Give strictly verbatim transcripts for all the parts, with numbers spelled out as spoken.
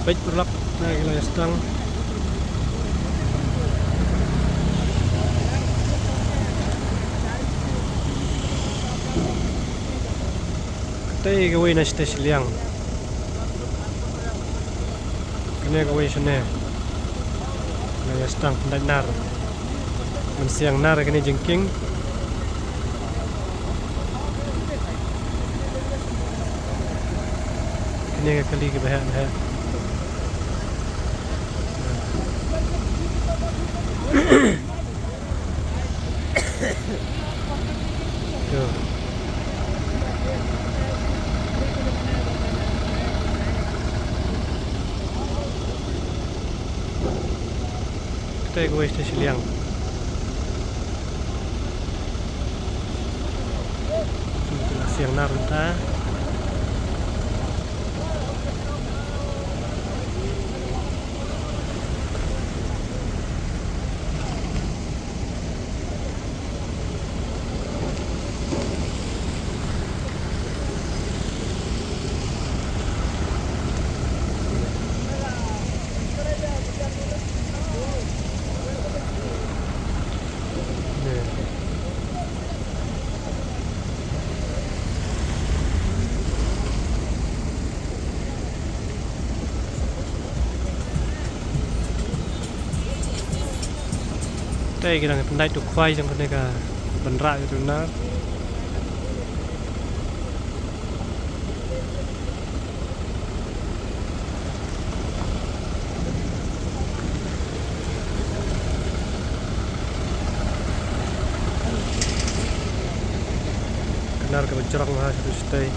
Peit paralok, na ki la ïa sdang. Katei kawei na shatei shiliang. Kane kawei shane. La ïa sdang pyndait nar. Mynsiem nar kane jingkieng. Kine ki kali kiba heh ba heh. Yo. Katei kawei shatei shiliang. Ki la siang nar mynta. Te ki dang pyndait u khwai jong kane ka ban rah ïa u nar. Ka nar kaba jrong ha shatei shatei.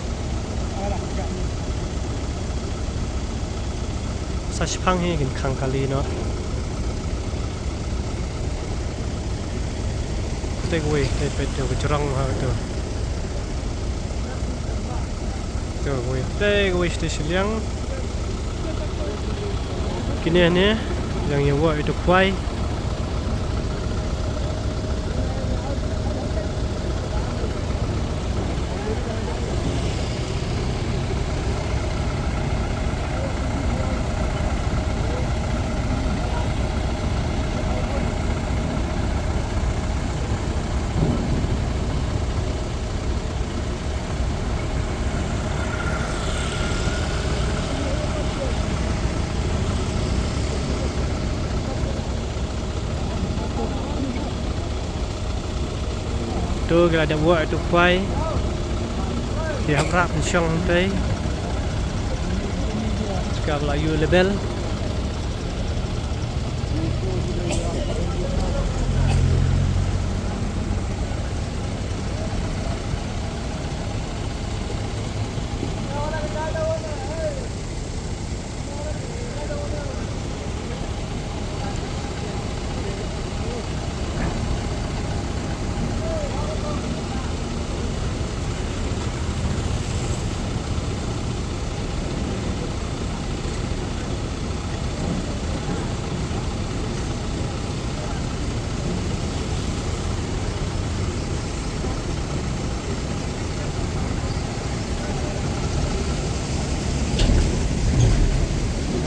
Sa shiphang hi kin khang kali noh. Te kawei, te peit te ka jrong ha te. Te kawei, te kawei shatei shiliang. Kine ne, ïa ïa wah ïa u khwai. To ki la dep wah ïa u khwai. Ki hap rah pynshong hangtei. Ka la ïoh level.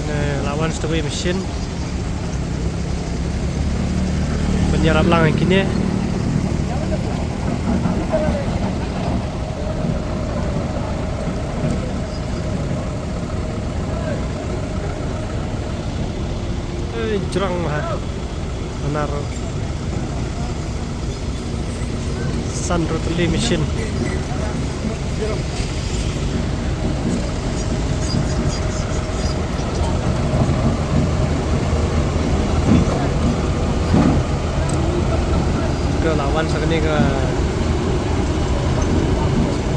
Kane la wan sha kawei ka machine ban ïarap lang ïa kine. Eh, jrong ha. Nar san rotary machine. Ka la wan sa kane ka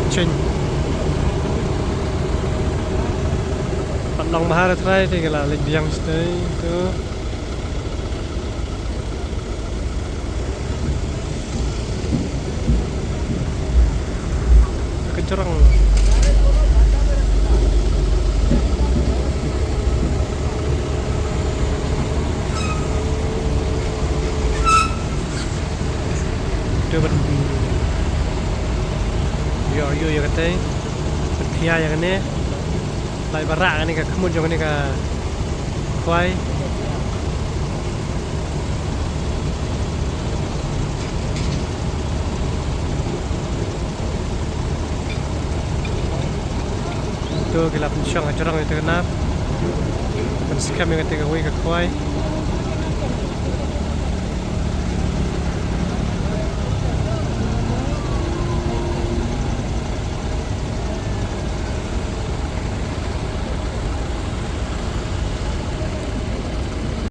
change. Pat long bha trai te ka la leit biang shatei to. Ka jrong. Te ban ïoh ïoh ïa katei. Ban khia ïa kane. Lai ba rah kane ka khmut jong kane ka Kwai. To ki la pynshong ha jrong ïa kata ka nar. Pynskhem ïa kata kawei ka kwai.